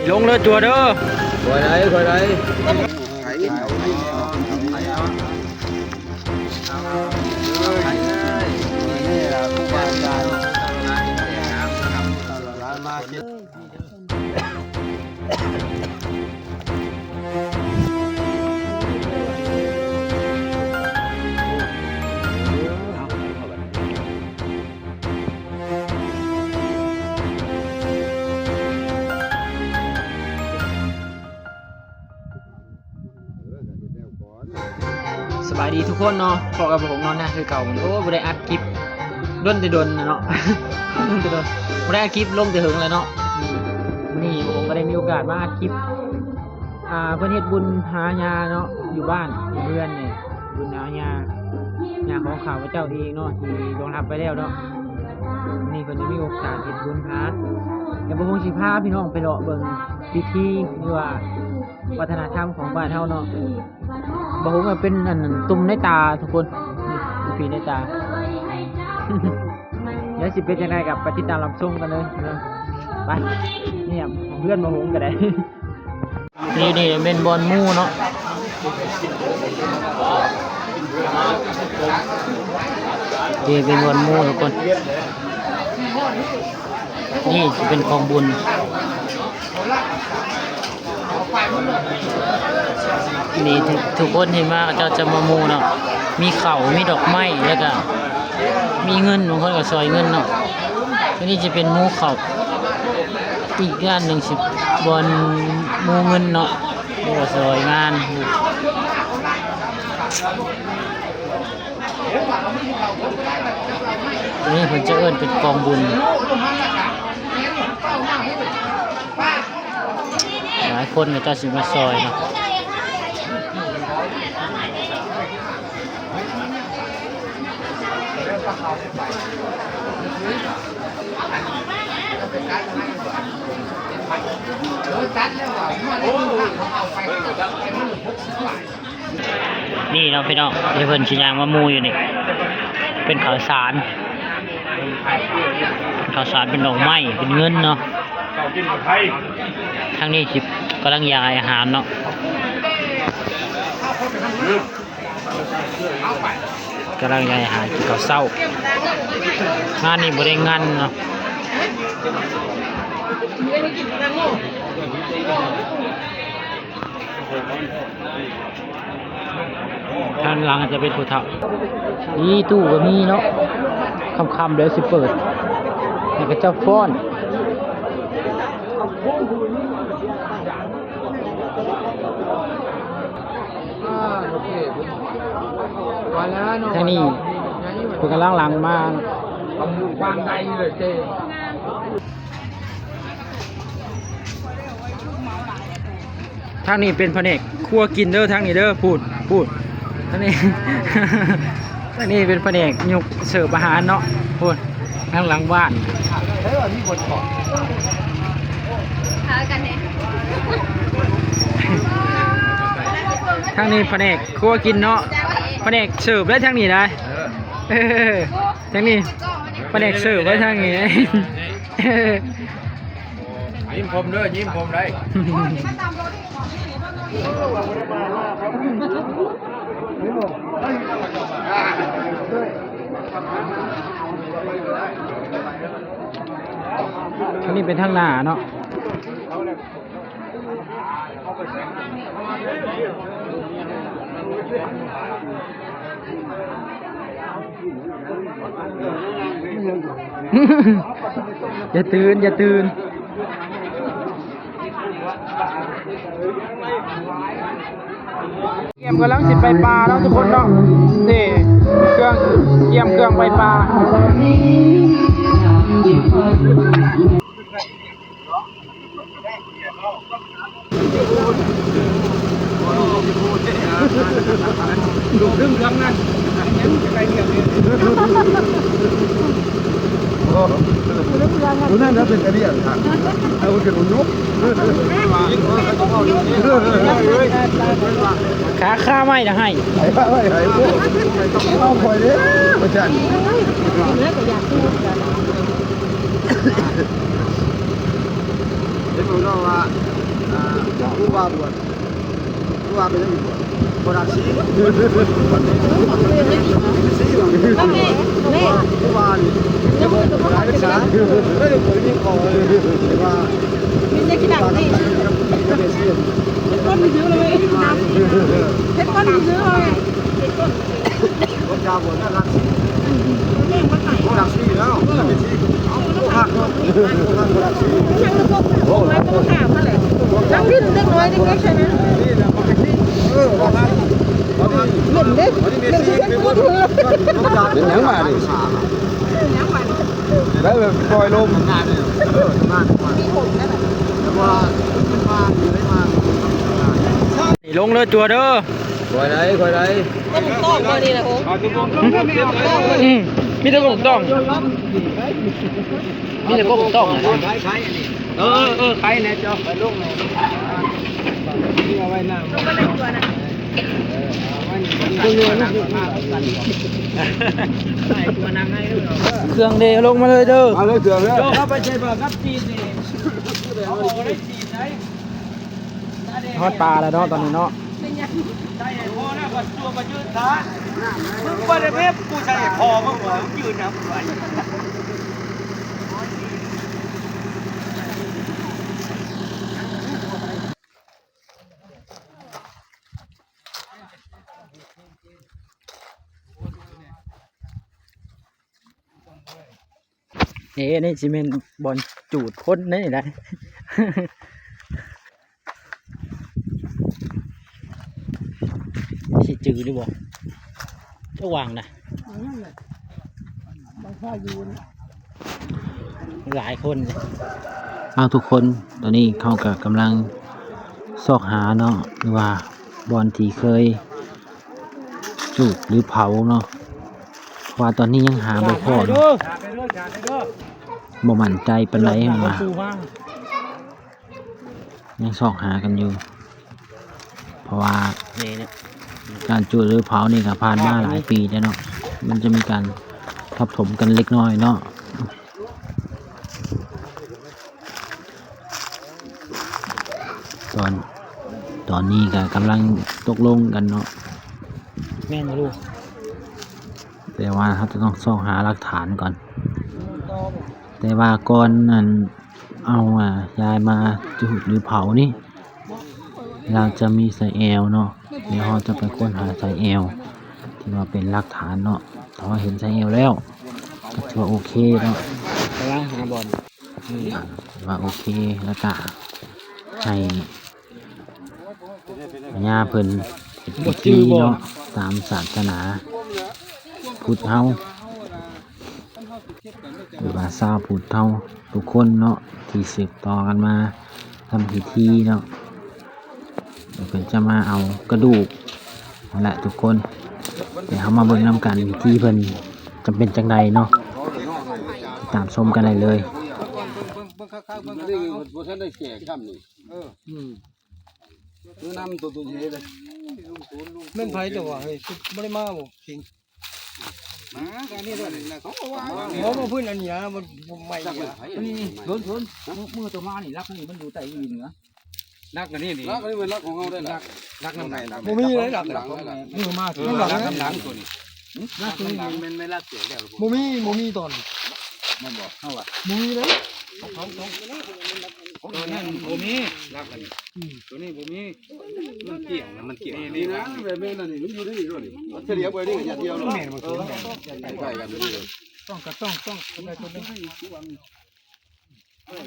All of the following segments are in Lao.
ລົງເດີ ຕົວເດີ. ຄ່ອຍໄດ້ ຄ່ອຍໄດ້. ສະບາຍດີທຸກຄົນເນາະ ພໍ້ກັບພວກນ້ອງນາຄືເກົ່າ. ໂອ້ ບໍ່ໄດ້ອັດຄລິບດົນແຕ່ດົນແລ້ວເນາະ ດົນແຕ່ດົນ ບໍ່ໄດ້ອັດຄລິບລົງແຕ່ເຫິງແລ້ວເນາະ. ອືມ ມື້ນີ້ຜົມກໍໄດ້ມີໂອກາດມາອັດຄລິບ ອ່າ ເພິ່ນເຮັດບຸນຫາຍ່າເນາະ ຢູ່ບ້ານ ຢູ່ເຮືອນນີ້ ບຸນຫາຍ່າ ຍ່າຂອງຂ້າພະເຈົ້າເອງເນາະ ທີ່ລ່ວງລັບໄປແລ້ວເນາະ. ມື້ນີ້ເພິ່ນໄດ້ມີໂອກາດເຮັດບຸນຫາ ແລ້ວບໍ່ຮູ້ຊິພາພີ່ນ້ອງໄປເລາະເບິ່ງ ພິທີ ຫຼືວ່າວັດທະນະທຳຂອງບ້ານເຮົາເນາະ. ບໍ່ຮູ້ວ່າເປັນອັນຕຸ່ມໃນຕາທຸກຄົນ ນີ້ ປີໃນຕາ. ແລ້ວຊິເປັນຈັ່ງໃດກໍໄປຕິດຕາມຮັບຊົມກັນເລີຍເນາະ. ໄປ ນີ້ເພື່ອນບໍ່ຮູ້ກໍໄດ້. ນີ້ ນີ້ແມ່ນບ່ອນໝູເນາະ ນີ້ເປັນບ່ອນໝູທຸກຄົນ. ນີ້ຊິເປັນກອງບຸນ ນີ້ ທຸກ ທຸກຄົນທີ່ມາເຂົາເຈົ້າຈະມາໝູເນາະ ມີເຂົ້າ ມີດອກໄມ້ ແລ້ວກະມີເງິນ ບາງຄົນກະຊອຍເງິນເນາະ. ອັນນີ້ຈະເປັນໝູເຂົ້າ ອີກດ້ານໜຶ່ງຊິບ່ອນໝູເງິນເນາະ ໝູກະຊອຍງານ. ນີ້ເພິ່ນຈະເອີ້ນເປັນກອງບຸນ ຫຼາຍຄົນເຂົາເຈົ້າຊິມາຊ່ອຍເນາະ. ນີ້ເນາະພີ່ນ້ອງ ທີ່ເພິ່ນຊິຍ່າງມາໝູ່ຢູ່ນີ້ ເປັນເຂົ້າສານ ເປັນເຂົ້າສານ ເປັນດອກໄມ້ ເປັນເງິນເນາະ. ທາງນີ້ຊິກຳລັງຢາຍອາຫານເນາະ ກຳລັງຢາຍອາຫານກິນເຂົ້າເຊົ້າ. ງານນີ້ບໍ່ໄດ້ງັນເນາະ. ທາງຫຼັງຈະເປັນຜູ້ເຖົ້າ ອີຕູ້ກໍມີເນາະ ຄ່ຳໆແລ້ວຊິເປີດໃຫ້ເຂົາເຈົ້າຟ້ອນ. ອ່າ ໂອເຄ ວ່າແລ້ວເນາະ ທາງນີ້ເພິ່ນກຳລັງຫຼັງມາ ວາງໄດ້ເລີຍເຈ້. ທາງນີ້ເປັນພະແນກຄົວກິນເດີ ທາງນີ້ເດີ ພຸ້ນ ພຸ້ນ ທາງນີ້ ທາງນີ້ເປັນພະແນກຍົກເສີບອາຫານເນາະ ພຸ້ນ ທາງຫຼັງບ້ານ. ທາງນີ້ພະແນກຄົວກິນເນາະ ພະແນກເສີບໄດ້ທາງນີ້ໄດ໋. ເອີ ທາງນີ້ພະແນກເສີບໄວ້ທາງນີ້. ຍິ້ມຊົມເດີ ຍິ້ມຊົມໄດ້. ອັນນີ້ເປັນທາງໜ້າເນາະ. ຢ່າຕື່ນ ຢ່າຕື່ນ. ກຽມກຳລັງຊິໄປປ່າເນາະທຸກຄົນເນາະ. ນີ້ເຄື່ອງ ກຽມເຄື່ອງໄປປ່າ. ລູກເລື່ອງເລື່ອງນັ້ນ ຍັງຈະໄດ້ເລື່ອງເລີຍ. ໂອ້ ຜູ້ນັ້ນນະເປັນກະດຽງຄັກ ເອົາຂຶ້ນມາຍົກ. ຄາ ຄາໄມ້ນະໃຫ້ ໃຫ້ ໃຫ້ ໃຫ້ ໂອ້ ເອົາຂ້ອຍເດ້ ວ່າຊັ້ນ. ວ່າເປັນຫຍັງບໍ່ ບໍ່ຮັກຊີ ແມ່ ແມ່ ວ່ານີ້ ບໍ່ຮັກສາ ເອີ ບໍ່ໄດ້ຍິນເຂົາວ່າ ເປັນຈັ່ງຊີ້ນະ ເປັນຄົນທີ່ຊື້ເລີຍ ເຮັດຄົນທີ່ຊື້ເລີຍ ຄົນຈາບໍ່ຮັກຊີ ບໍ່ຮັກຊີແລ້ວ ເປັນຊີ້ ເອົາ ບໍ່ຮັກເນາະ ບໍ່ຮັກ ບໍ່ຮັກຊີ ໂອ້ ນັ່ງຫຼິ້ນເດັກນ້ອຍເດັກນ້ອຍໃຊ່ໄໝ ເອີ ບໍ່ຮັກ ຫຼິ້ນເດ້ ຫຼິ້ນຊິເຮັດບໍ່ຖືກ ເປັນຫຍັງບາດນີ້ ໄດ້ແບບປ່ອຍລົມ ນີ້ລົງເດີ ຈົວເດີ ຄ່ອຍໄດ້ ຄ່ອຍໄດ້ ຕົ້ນຕອກບໍ່ນີ້ນະໂຫ ອືມ ມີແຕ່ກົກຕອງ ມີແຕ່ກົກຕອງ ເອີ ເອີ ໄຄແນ່ ເຈົ້າໄປລົງແນ່ ເອົາໄວ້ນ້ຳ ເຄື່ອງເດ ລົງມາເລີຍເດີ ມາເລີຍເຄື່ອງເດີ ເຈົ້າເຂົ້າໄປໃສ່ຜ້າກັບຕີນນີ້ ເຮົາບໍ່ໄດ້ຕີນໃດ ຮອດປ່າແລ້ວເນາະ ຕອນນີ້ເນາະ ໃສ່ໃຫ້ພໍແລ້ວກໍຕົວມາຢືນຊະ ມຶງບໍ່ໄດ້ແມ່ນກູໃສ່ພໍມຶງບໍ່ ມຶງຢືນນຳໄວ້ ເອີ ນີ້ຊິແມ່ນບ່ອນຈູດຄົນເດ້ນີ້ໄດ໋ ຊິຈື່ຫຼືບໍ່ ຈະວາງນະ ຫຼາຍຄົນເດ້ ເອົາ ທຸກຄົນ ຕອນນີ້ເຮົາກໍກຳລັງຊອກຫາເນາະ ຫຼືວ່າບ່ອນທີ່ເຄີຍຈູດ ຫຼື ເຜົາເນາະ ເພາະວ່າຕອນນີ້ຍັງຫາບໍ່ພໍເນາະ ບໍ່ໝັ້ນໃຈປານໃດ ເຮົາວ່າ ຍັງຊອກຫາກັນຢູ່ ເພາະວ່າ ນີ້ນະ ການຈູດ ຫຼື ເຜົານີ້ກໍຜ່ານມາຫຼາຍປີແລ້ວເນາະ ມັນຈະມີການທັບຖົມກັນເລັກນ້ອຍເນາະ ຕອນ ຕອນນີ້ກໍກຳລັງຕົກລົງກັນເນາະ ແມ່ນຢູ່ ແຕ່ວ່າເຮົາຈະຕ້ອງຊອກຫາຫຼັກຖານກ່ອນ ແຕ່ວ່າກ່ອນນັ້ນ ເອົາ ອາ ຢາຍມາຈູດ ຫຼື ເຜົານີ້ ລາວຈະມີສາຍແອວເນາະ ດຽວເຮົາຈະໄປຄົ້ນຫາສາຍແອວ ທີ່ວ່າເປັນຫຼັກຖານເນາະ ຖ້າວ່າເຫັນສາຍແອວແລ້ວ ກໍຖືວ່າໂອເຄເນາະ ກຳລັງຫາບ່ອນ ອືມ ວ່າໂອເຄ ແລ້ວກໍໃຫ້ ຍາເພິ່ນເຮັດພິທີເນາະ ຕາມສາສະໜາພຸດເຮົາ ຫຼືວ່າຊາວພຸດເຮົາທຸກຄົນເນາະ ທີ່ສືບຕໍ່ກັນມາທຳພິທີເນາະ ເພິ່ນຈະມາເອົາກະດູກຫັ້ນແຫຼະທຸກຄົນ ດຽວເຮົາມາເບິ່ງນຳກັນ ພິທີເພິ່ນຈະເປັນຈັ່ງໃດເນາະ ຕິດຕາມຊົມກັນໄດ້ເລີຍ ເບິ່ງ ເບິ່ງ ເບິ່ງ ເບິ່ງ ເບິ່ງ ເບິ່ງ ບໍ່ທັນໄດ້ແຈກຊ້ຳນີ້ ເອີ ອືມ ຄືນຳໂຕ ໂຕໃຫຍ່ເດ້ ແມ່ນໃຜແຕ່ວ່າ ເຮີ້ຍ ບໍ່ໄດ້ມາບໍ່ ຄິງ ມາ ກະນີ້ແຫຼະ ເຂົາກໍວ່າ ບໍ່ ບໍ່ ເພິ່ນອັນນີ້ນະ ມັນ ມັນໃໝ່ນີ້ນະ ນີ້ ນີ້ ສົນ ສົນ ມື້ ມື້ໂຕມານີ້ ຫຼັກນີ້ມັນຢູ່ໃຕ້ ຢູ່ເໜືອ ຫຼັກອັນນີ້ນີ້ ຫຼັກອັນນີ້ແມ່ນຫຼັກຂອງເຮົາໄດ້ລະ ຫຼັກ ຫຼັກນຳຫຼັງ ບໍ່ມີເລີຍຫຼັກ ຫຼັກ ມື້ມາ ຫຼັກນຳຫຼັງໂຕນີ້ ຫຼັກຕົວນີ້ ແມ່ນ ແມ່ນຫຼັກແຕກແລ້ວ ບໍ່ມີ ບໍ່ມີຕອນ ແມ່ນບໍ່ ເຮົາວ່າ ບໍ່ມີເລີຍ ຂອງ ຂອງ ຂອງ ຂອງຕົວນັ້ນບໍ່ມີ ຫຼັກອັນນີ້ ອືມ ຕົວນີ້ບໍ່ມີ ມັນກ້ຽງນະ ມັນກ້ຽງ ນີ້ນະ ແບບນີ້ນະ ນີ້ ມັນຢູ່ໃນນີ້ໂລດນີ້ ສະຫຼຽບໄວ້ນີ້ກໍຢ່າງດຽວໂລດ ແມ່ນບໍ່ ເອີ ໃກ້ໆກັນນີ້ເລີຍ ຕ້ອງ ກໍຕ້ອງ ຕ້ອງ ເອີ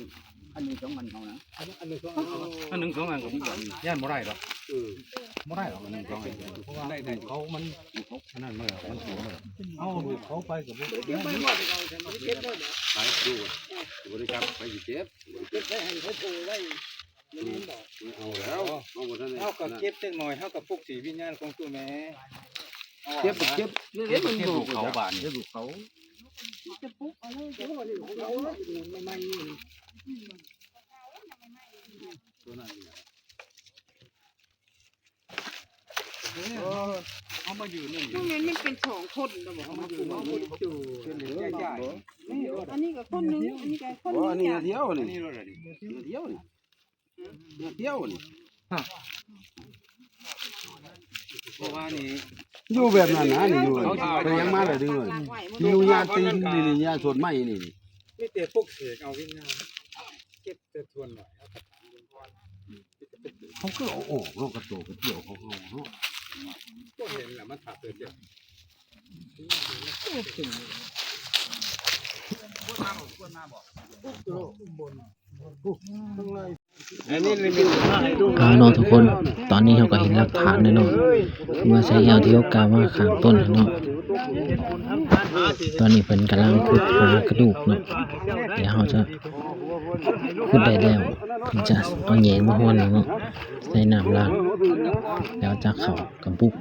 ອັນໜຶ່ງສອງອັນເຮົານະ ອັນໜຶ່ງສອງອັນ ອັນໜຶ່ງສອງອັນກໍບໍ່ ຢ້ານບໍ່ໄດ້ດອກ ເອີ ບໍ່ໄດ້ດອກ ອັນໜຶ່ງສອງອັນ ເພາະວ່າ ໄດ້ ໄດ້ ເຂົາມັນ ອັນນັ້ນມາແລ້ວ ມັນສູງມາແລ້ວ ເອົາເຂົາໄປກໍບໍ່ ເກັບໄວ້ໝົດ ເອົາເກັບເລີຍ ໄປ ບໍ່ໄດ້ຈັບ ໄປຊິເກັບ ເກັບໄວ້ໃຫ້ເຂົາໂທໄວ້ ອືມ ເອົາແລ້ວ ເຮົາບໍ່ທັນໄດ້ ເຮົາກໍເກັບຈັກໜ່ອຍ ເຮົາກໍປຸກຊິວິນຍານຂອງຕົວແມ່ ເກັບ ເກັບ ເກັບ ເກັບລູກເຂົາບາດນີ້ ເກັບລູກເຂົາ ຈະປຸກເອົາເລີຍ ໂອ້ ນີ້ຂອງເຂົາ ໃໝ່ໆ ນີ້ ຕົວນັ້ນນີ້ ເອີ ເອົາມາຢືນນີ້ ໂມເມນ ມັນເປັນສອງຄົນແລ້ວບໍ່ ເອົາມາຢືນ ເປັນເດັກໃຫຍ່ ອັນນີ້ກໍຄົນໜຶ່ງ ອັນນີ້ກໍຄົນໜຶ່ງ ອັນນີ້ດຽວນີ້ ອັນນີ້ດຽວນີ້ ດຽວນີ້ ຮະ ດຽວນີ້ ຮະ ເພາະວ່ານີ້ ຢູ່ແບບນັ້ນນະ ນີ້ຢູ່ ເປັນຫຍັງມາແລ້ວເດ້ ນີ້ຢູ່ຍາຕີນ ນີ້ ນີ້ຍາສວນໄມ້ ນີ້ ມີແຕ່ປຸກເສກເອົາວິນຍານ ເກັບແຕ່ສ່ວນໜ້ອຍ ເອົາກະຖານ ເຂົາຄືເອົາອອກເນາະ ກະໂຕກະຕຽວຂອງເຮົາເນາະ ບໍ່ເຫັນລະ ມັນຖ້າເກີດເດ ເອົາເນາະທຸກຄົນ ຕອນນີ້ເຮົາກໍເຫັນຫຼັກຖານແລ້ວເນາະ ເມື່ອຊາຍແອວທີ່ເຮົາກ່າວມາຂ້າງຕົ້ນເນາະ ຕອນນີ້ເພິ່ນກຳລັງຂຸດຫາກະດູກເນາະ ແລ້ວເຮົາຈະ ຂຸດໄດ້ແລ້ວ ເພິ່ນຈະເອົາແຍງມາຮວນເນາະ ໃສ່ນ້ຳລ້າງ ແລ້ວຈະເຂົ້າກະປຸກ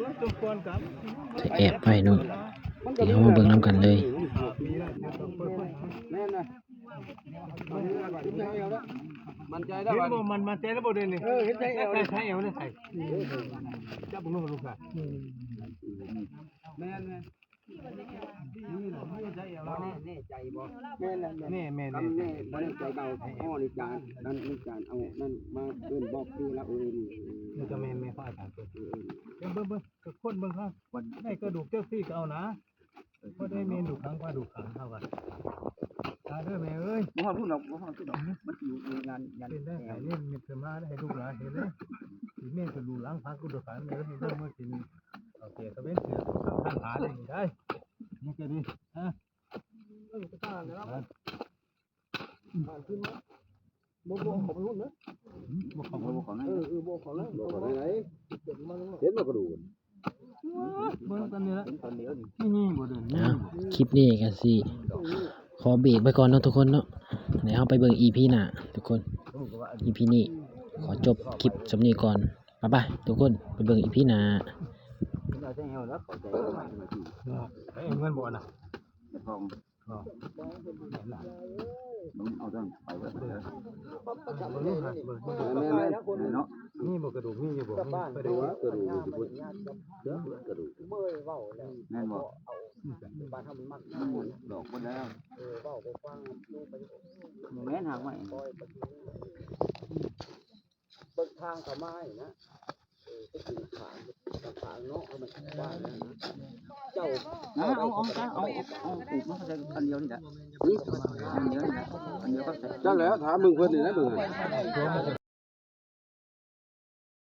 ຈະແອບໄວ້ເນາະ ດຽວເຮົາມາເບິ່ງນຳກັນເລີຍ ໝັ້ນໃຈແລ້ວ ເຫັນບໍ່ ໝັ້ນ ໝັ້ນໃຈແລ້ວບໍ່ເດນີ້ ເອີ ເຫັນໃຈແອວ ໃສ່ແອວໃສ່ ຈັບເບິ່ງດູລູກ ແມ່ນ ແມ່ນ ນີ້ລະ ນີ້ໃຈແອວ ແນ່ໃຈບໍ່ ແມ່ນແຫຼະ ແມ່ນ ແມ່ນ ແນ່ ບໍ່ໄດ້ໃຈເບົາ ອໍ ນີ້ຈານ ນັ້ນນີ້ຈານ ເອົານັ້ນມາເອີ້ນບອກຊື່ລະ ເອີ ນີ້ ນີ້ກະແມ່ນ ແມ່ນຂອງອາຈານ ເອີ ເບິ່ງ ເບິ່ງ ກະຄົ້ນເບິ່ງເຂົາ ໄດ້ກະດູກຈັກຊີ້ກະເອົານາ ບໍ່ໄດ້ແມ່ນດູກຂັງ ປາດູກຂັງເຮົາກະ ຕາຍເດີແມ່ເອີຍ ບໍ່ຮອດພຸ້ນດອກ ບໍ່ຮອດພຸ້ນດອກ ມັນຢູ່ ຢູ່ງານ ງານ ເປັນໄດ້ໃຫ້ເລີຍ ມິດເພິ່ນມາໃຫ້ລູກຫຼານເຫັນເລີຍ ຊິແມ່ນກະດູກຫຼັງຜັກກະດູກຂັງເດີ ໃຫ້ເບິ່ງມາກິນ ເອົາແກ່ຕາເວັນເສືອ ທາງຂານີ້ໄດ້ ນີ້ກະດີ ຮະ ເອີ ກະຕາແລ້ວ ບໍ່ ບໍ່ເຂົ້າໄປຮຸ້ນເດີ ບໍ່ເຂົ້າ ບໍ່ເຂົ້າໃນ ເອີ ເອີ ບໍ່ເຂົ້າໃນ ບໍ່ເຂົ້າໃນ ເຫັນບໍ່ກະດູກ ເບິ່ງຕອນນີ້ລະ ເຫັນຕອນດຽວນີ້ ມີບໍ່ເດີ ມີບໍ່ ຄລິບນີ້ກະຊິຂໍເບກໄວ້ກ່ອນເນາະທຸກຄົນເນາະ ແລ້ວເຮົາໄປເບິ່ງອີພີໜ້າທຸກຄົນ ອີພີນີ້ຂໍຈົບຄລິບສ່ຳນີ້ກ່ອນ ບາຍບາຍທຸກຄົນ ໄປເບິ່ງອີພີໜ້າ ເອົາແຕ່ເງິນບໍ່ນະ ເອົາເອົາໄປເບິດເລີຍ ເບິ່ງ ເບິ່ງ ເບິ່ງ ເນາະ ມີບໍ່ກະດູກ ມີຢູ່ບໍ່ ມີກະດູກ ກະດູກຢູ່ພຸ້ນ ກະດູກ ແມ່ນບໍ່ ດອກໝົດແລ້ວ ແມ່ນຫາກໄມ້ ເບິ່ງທາງເຂົ້າມານີ້ນະ ເອີ ໄປກິນຂາງ ຂາງເນາະ ໃຫ້ມັນວ່າງນະ ເຈົ້າ ນະ ເອົາ ເອົາ ເອົາ ເອົາ ເອົາປູກມາໃສ່ອັນດຽວນີ້ແຫຼະ ອັນດຽວນີ້ແຫຼະ ອັນດຽວກໍໃສ່ ນັ້ນແຫຼະ ຖາມເບິ່ງເພິ່ນນີ້ນະ ເບິ່ງຫັ້ນ